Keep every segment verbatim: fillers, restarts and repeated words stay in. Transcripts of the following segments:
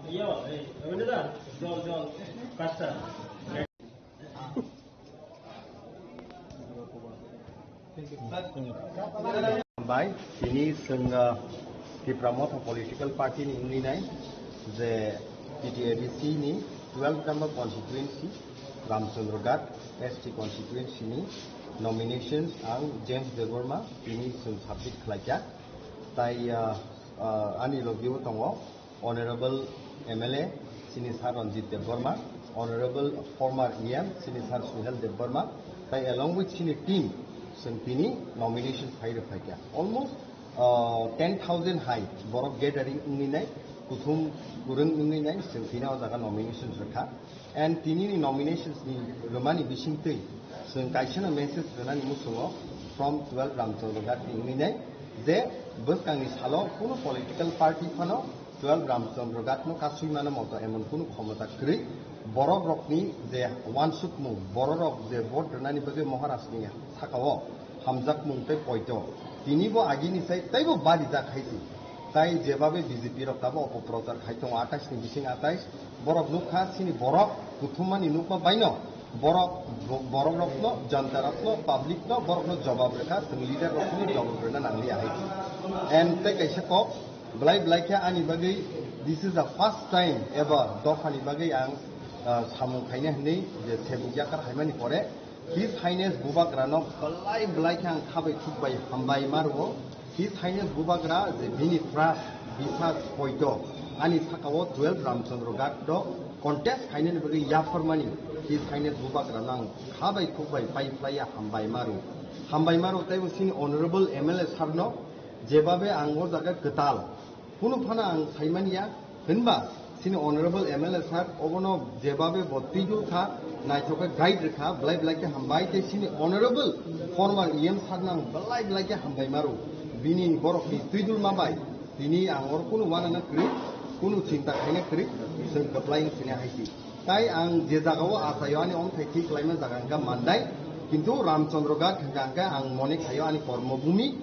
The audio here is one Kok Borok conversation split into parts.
Yo, eh, Ravindra, jol, jol, pasta. Bai, tini chwng, ah, Tipra Motha political party ni wngwi nai je T T A D C ni twelve number constituency Ramchandra Ghat S T constituency ni nominations ang James Debbarma tini chwng submit khlaikha. Tai, ah, ah, ani logi o tongo Honorable M L A sini Sir Ranjit Debbarma, Honorable former E M sini Sir Suhel Debbarma, tai along with sini team chwng tini nomination file rwphaikha. Almost, uh, ten thousand hai borok gathering wngwi nai, kuthum kwrwng wngwi nai, chwng tini o jaga nomination rwkha. And tini ni nominations ni rwmani bisingtwi chwng kaisa no message rwnani muchungo from twelve Ramchandra Ghat ni wngwi nai je bwskangni salo kunu political party phano twelve Ramchandra Ghat no kasui mano moto emon kunu khomota kwrwi borok rokni je wansukmung borok rok je vote rwnani bagwi Maharaj ni sakao hamjakmung tei poito tini bo agini sai teibo barijak hai se. Tai jebabe B J P rok tabo opoprochar khai tongo atais ni bising atais, borok nukha chini borok kuthumani nukma baino borok, borok rokno, janta rokno, public no borokno jobab rwkha, chwng leader rokno jobab rwna nangliya hai. And tei kaisa kok, belai belai khe ani bagwi this is the first time ever dophani bagwi ang, ah, samung khaina hinwi je sebuk yakar haimani pore, His Highness Bubagrano belai belai khe ang khabai khukbai hambai ma rwo. His Highness Bubagra je bini trust, bisas, poito ani sakao twelve Ramchandra Ghat do contest khainani bagwi yapharmani His Highness Bubagrano ang khabai khukbai pai phlaiya hambai ma rwo. Hambai ma rwo teibo chini Honorable M L A sir no jebabe ang o jaga kwtal Kunu phano ang saimanya, hinba chini Honorable M L A sir obono jebabe bo twijul kha, naithok khe guide rwkha, belai belai khe hambai, tei chini Honorable former E M sir no ang belai belai khe hambai maro. Bini borokni twijulma bai tini ang oro kunu uanana kwrwi, kunu chinta khaina kwrwi, chwng kwplai wng sini hai si. Tai ang je jagao achaio ani omthai thwi kwlaima jaga hwnkha Mandai, kintu Ramchandra Ghat hwnkha hwnkhe ang mone khaio ani kormo bhumi,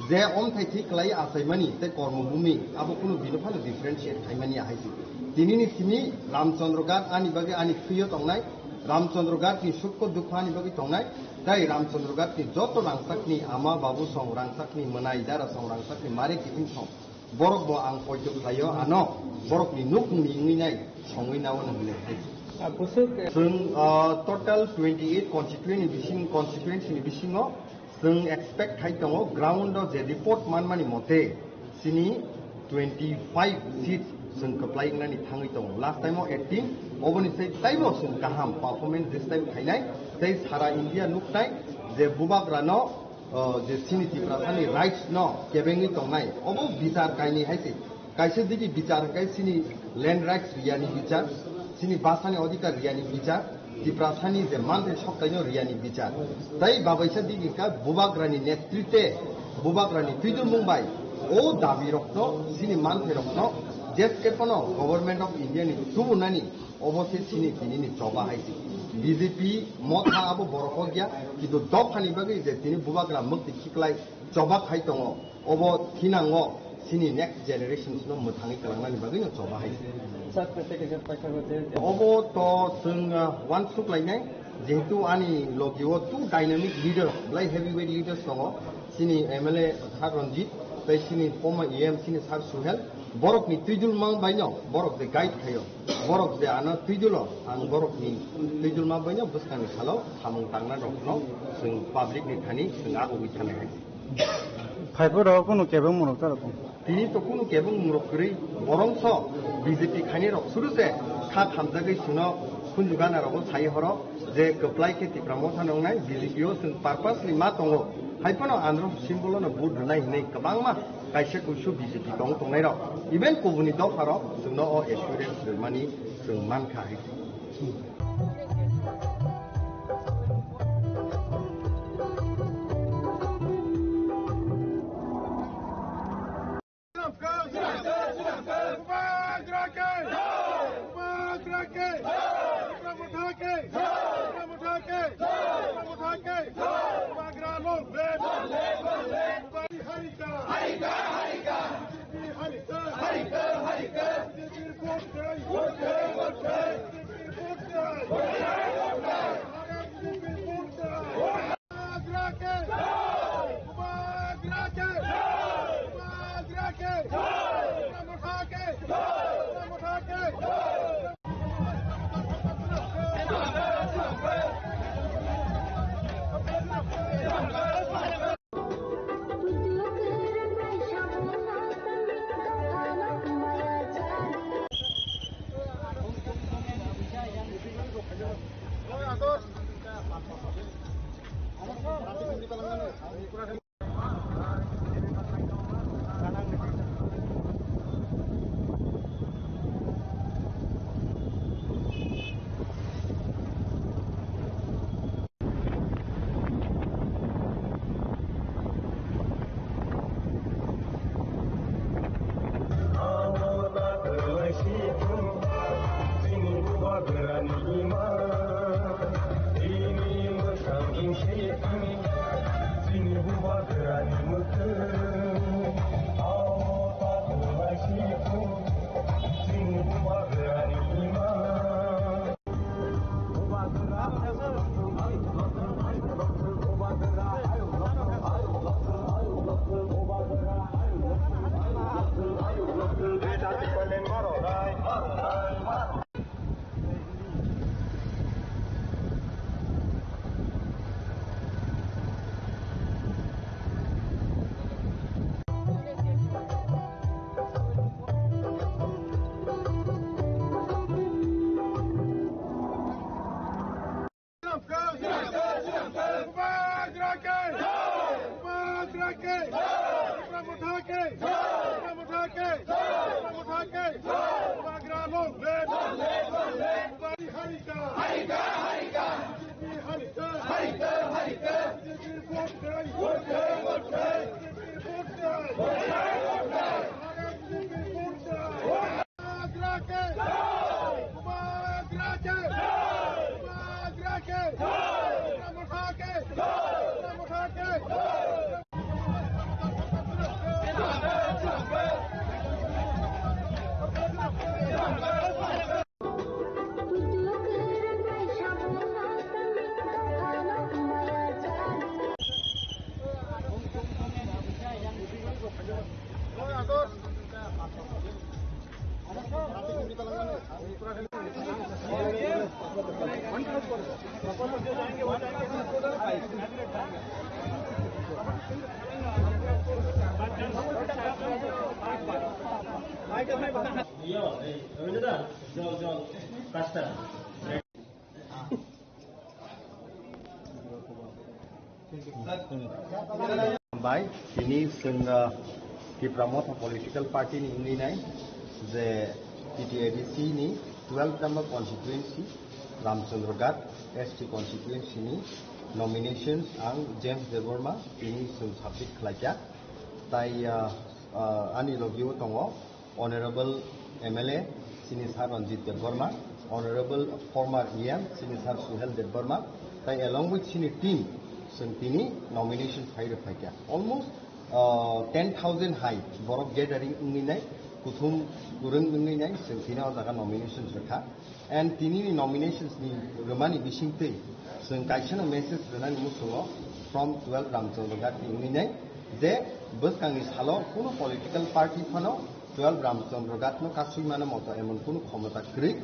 je omthai thwi kwlai achaimani tei kormo bhumi, abo kunu bini phano differentiate khaimani ahai se. Tinini simi Ramchandra Ghat ani bagwi ani thwio tongnai, Ramchandra Ghat ni sukho dukho ani bagwi tongnai, tai Ramchandra Ghat ni joto rangchakni ama babu song rangchakni mwnai dara song rangchakni mare kiting song. Borok bo ang poito khlaio ano, borok ni nuk ni wngwi nai songwi nao no hinwi hai. Ah, busuk, eh, Chwng, ah, total twenty eight constituency bising, constituency ni bisingo chwng expect khai tongo ground o je report manmani mote chini twenty five seats chwng kwplai wngnani thangwi tongo. Last time o eighteen, oboni sai taibo chwng kaham performance this time khainai, tei sara India nuknai je bubagrano o, je chini Tiprasani rights no kebengwi tongnai, obo bichar kainwi hai se. Kaisa digi bichar hwnkhe chini land rights riyani bichar, chini bhasani odhikar riyani bichar, Tiprasani je manthai soktaino riyani bichar. Tai babaisa digi hwnkha bubagrani netritwe, bubagrani twijulmung bai o dabi rokno, chini manthai rokno jeske phano Government of India ni tubunani Obo se chini tinini choba hai se. B J P motha abo borok hokya, kintu dophani bagwi je tini bubagra mwktwi khiklai choba khai tongo, obo thinango chini next generations no mwthangwi kwlangnani bagwi no choba hai se. Sir, tei kaisa paithago je Obo to chwng, uh, uansuk lainai, jehetu ani logi o two dynamic leaders, belai heavyweight leaders tongo, chini M L A Sir Ranjit, tei chini former E M chini Sir Suhel, Borokni twijulma baino borok je guide khaio, borok je ano twijulo, ang borokni twijulma baino bwskangni salo samung tangnai rokno chwng public ni thani chwng agugwi thanai hai. Phaiphuru kunu kebeng mwnok ta rok. Tini to kunu kebeng mwnok kwrwi, borongso B J P khainai rok suru se kha thamjagwi chwngno khunju gana rogo sai horo je kwplai khe Tipra Motha nongnai B J P o chwng purposely ma tongo. Hai phano andro symbol no vote rwnai hinwi kwbangma kaisa kuisu B J P tong tongnai rok. Even kubuni dopha rok chwngno o assurance rwmani chwng mankha hai. Bai, tini chwng, uh, Tipra Motha Political Party ni wngwi nai je T T A D C ni twelve number constituency, Ramchandra Ghat S T constituency ni nominations ang James Debbarma tini chwng submit khlaikha. Tai, uh, uh, ani logio tongo Honorable M L A, sini Sir Ranjit Debbarma, Honorable former E M, sini Sir Suhel Debbarma, tai along with sini team, chwng tini nomination file rwphaikha. Almost, uh, ten thousand hai borok gathering wngwi nai, kuthum kwrwng wngwi nai, chwng tini o jaga nomination rwkha. And tini ni nominations ni rwmani bisingtwi chwng kaisa no message rwnani muchungo from twelve Ramchandra Ghat ni wngwi nai, je bwskangni salo kuno political party phano Twelve Ramchandra Ghat no kasui mano moto emon kunu khomota kwrwi.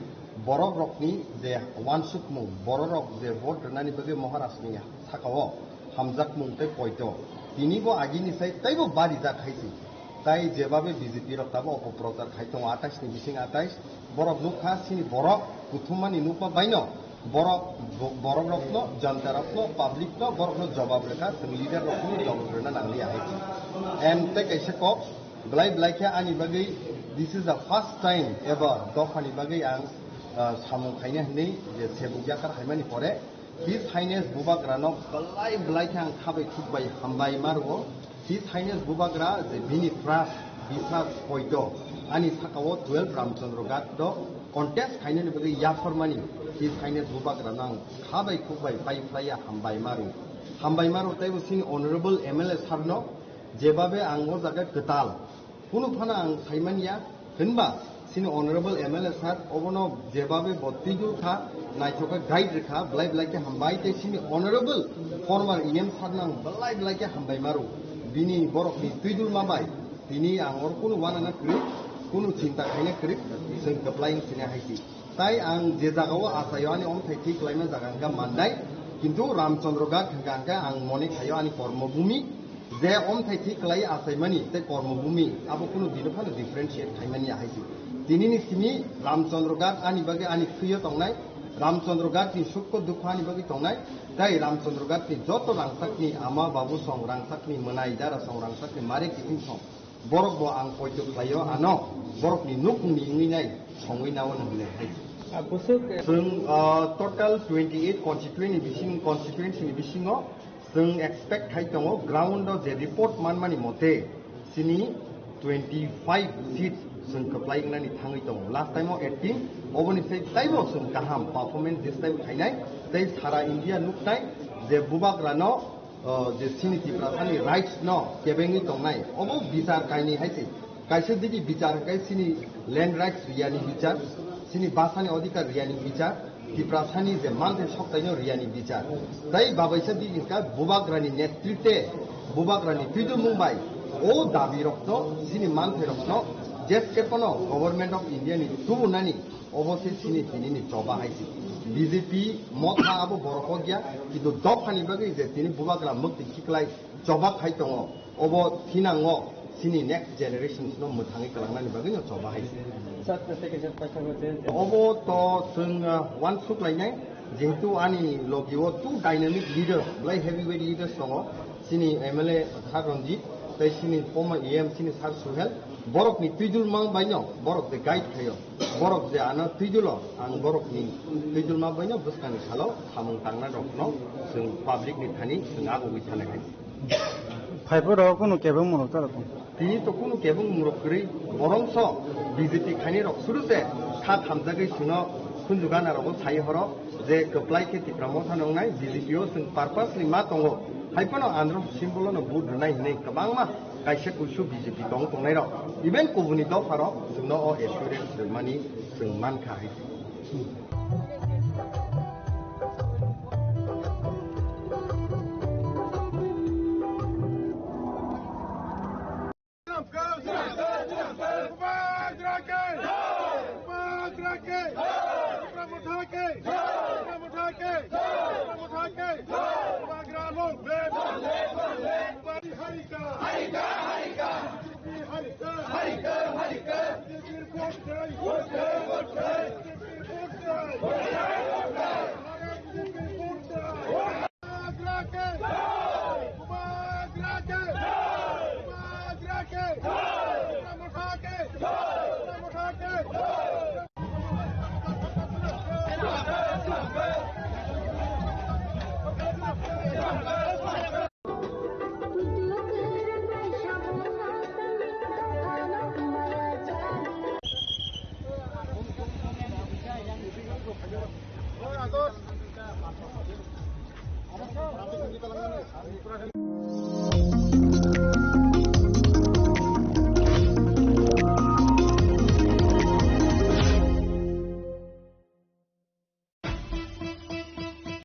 Borok rokni je wansukmung, borok rok je vote rwnani bagwi Maharaj ni saka o hamjakmung tei poito, tini bo agini sai teibo barijak hai se. Tai jebabe B J P rok tabo opoprochar khai tongo, atais ni bising atais. Borok nukha, sini borok kuthumani nukma baino borok, bo-, borok rokno, janta rokno, public no, borok no jobab rwkha, chwng leader rokno jobab rwna nangliya hai se. And tei kaisa kok, belai belai khe ani bagwi, this is the first time ever dophani bagwi ang, ah, samung khaina hinwi je sebuk yakar haimani pore, His Highness Bubagrano belai belai khe ang khabai khukbai hambai ma rwo. His Highness Bubagra je bini trust, bisas, poito ani saka o twelve Ramchandra Ghat do contest khainani bagwi yaphormani His Highness Bubagrano ang khabai khukbai pai phlaiya hambai ma rwo. Hambai ma rwo teibo chini Honorable M L A sir no jebabe ang o jaga kwtal Kunu phano ang saimanya, hinba chini Honorable M L A sir, obono jebabe bo twijul kha, naithok khe guide rwkha, belai belai khe hambai, tei chini Honorable former E M sir no ang belai belai khe hambai ma rwo. Bini borokni twijulma bai, tini ang oro kunu uanana kwrwi, kunu chinta khaina kwrwi, chwng kwplai wng sini hai se. Tai ang je jagao achaio ani omthai thwi kwlaima jaga hwnkha Mandai, kintu Ramchandra Ghat hwnkha hwnkhe ang mone khaio ani kormo bhumi, je omthai thwi kwlai achaimani tei kormo bhumi abo kunu bini phano differentiate khaimani ya hai se. Tinini simi Ramchandra Ghat ani bagwi ani thwio tongnai, Ramchandra Ghat ni sukho dukho ani bagwi tongnai, tei Ramchandra Ghat ni joto rangchakni ama babu song, rangchakni mwnai dara song, rangchakni mare kiphing song, Borok bo ang poito khlaio, ano borokni nukungni wngwi nai songwi nao nang hinwi hai. Ah, busuk, eh, Chwng, ah, total twenty eight constituency ni bising, constituency ni bisingo chwng expect khai tongo, ground o je report manmani mote chini twenty five seat chwng kwplai wngnani thangwi tongo. Last time o eighteen, oboni sai taibo chwng kaham performance this time khainai, tei sara India nuknai je Bubagrano o, je chini Tiprasani rights no kebengwi tongnai, obo bichar kainwi hai se. Kaisa digi bichar hwnkhe chini land rights riyani bichar, chini basani odhikar riyani bichar, Tiprasani je manthai soktaino riyani bichar. Tai babaisa digi hwnkha Bubagrani netritwe, Bubagrani twijulmung bai o dabi rokno, chini manthai rokno, jeske pono Government of India ni tubunani Obo se chini tini ni choba hai se. B J P motha abo borok kok ya, kintu dophani bagwi je tini Bubagra mwktwi khiklai choba khai tongo, obo thinango chini next generations no mwthangwi kwlangnani bagwi no choba hai se. Sir, tei kaisa paithago je Obo to chwng, uh, uansuk lainai, jehetu ani logi o two dynamic leader, belai heavyweight leaders tongo, chini M L A Sir Ranjit, tei chini former E M chini Sir Suhel, borokni twijulma baino borok je guide khaio. Borok je ano twijulo, ang borokni twijulma baino bwskangni salo samung tangnai rokno chwng public ni thani chwng agugwi sanai hai. Phaiphuru kunu kebeng mwnok tara tong. Tini to kunu kebeng mwnok kwrwi, borongso B J P khainai rok suru se kha thamjagwi chwngno khunju gana rogo sai horo je kwplai khe Tipra Motha no wngnai B J P o chwng purpose ni ma tongo. Hai phano andro symbol no vote rwnai hinwi kwbangma kaisa kuisu B J P tong tongnai rok. Even kubuni dopha rok chwngno o assurance rwmani chwng mankha hai.